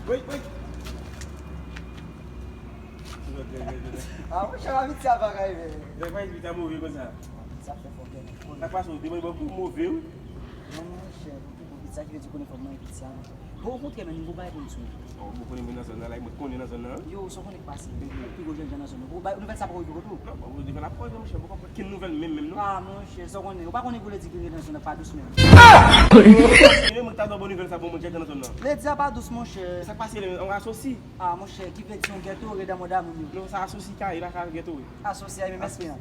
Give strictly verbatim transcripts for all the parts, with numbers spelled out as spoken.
Wait, wait. Ah, monchè, Abitya bagay, men. Lè pa Abitya move konsa. Abitya fè fòkè nèt. Sa k pase, w te mande m kou move, wi. Non, monchè, pou pi bon, Abitya ki vle di konnen fò mwen Abitya, men. Bon, okontrè, men, nouvo bagay pou m sou. Oh, bon, konnen mwen nan zòn nan, la, mwen konnen nan zòn nan. Yo, sa w konnen k pase. Pi gwo jènjan nan zòn nan. Bon, ba, nouvèl sa poko rive kote w? Non, bon, nouvèl ap konnen, monchè, mwen pa konprann kenn nouvèl menm, menm, non. Ah, monchè, sa w konnen. Ou pa konnen pou Lady Green nan zòn nan, pa dous menm. Mwen ta dwe bon nouvèl sa bon, mwen jènjan nan zòn nan. Lady a pa dous, monchè. Sa k pase, an asosi? Ah, monchè, ki vle di yon ghetto red an mòd a moun yo. Non, sa asosi ka, e pa ka ghetto red. Asosi a, men mèsi an.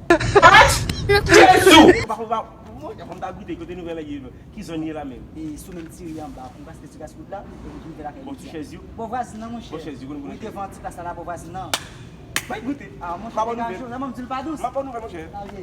Jezi! Ou pa konn pa, mwen, mwen ta goute kote nouvèl la ye. Ki zòn ye la menm? E sou menm ti ri anba, ou pase ti gas kout la, e ou vin fè lakay. Bò ti chèz yo? Bò vwazin nan, monchè. Bò chèz yo, konn wi, devan ti plas la, bò vwazin nan. Bay goute. Ah, monchè, degaje w, nan mwen m di l pa dous. M ap ba w nouvèl, monchè. Ah, ok.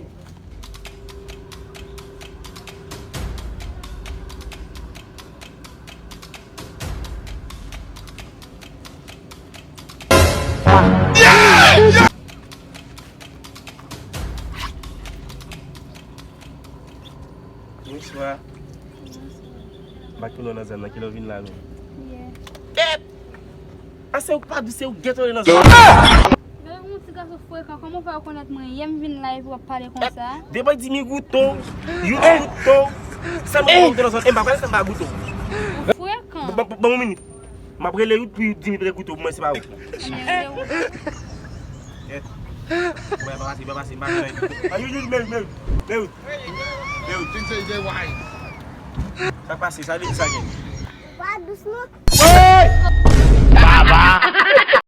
Bonswa. M pa t konnen w nan zòn nan, kilè w vin la menm? Yè. Kèt! A se ou k pa di se ou k gete w nan zòn nan. Yon ti gason frekan, kòman w fè rekonèt mwen? Yè m vin la epi w ap pale konsa. Depi di mi gouto, you gouto. Sèlman ou te nan zòn, e m pa pale sèlman pa gouto. Ou frekan. Ban m yon minit. M ap rele Ruth pou di m prete kouto pou mwen, se pa ou. Kèt. Mwen pa pase, pa pase, pa pase. Ayo, yo, men, men, men. Men, men. Think say they wise. Sa pase, sa de, sa gen. Pa dous non. Hey! Baba!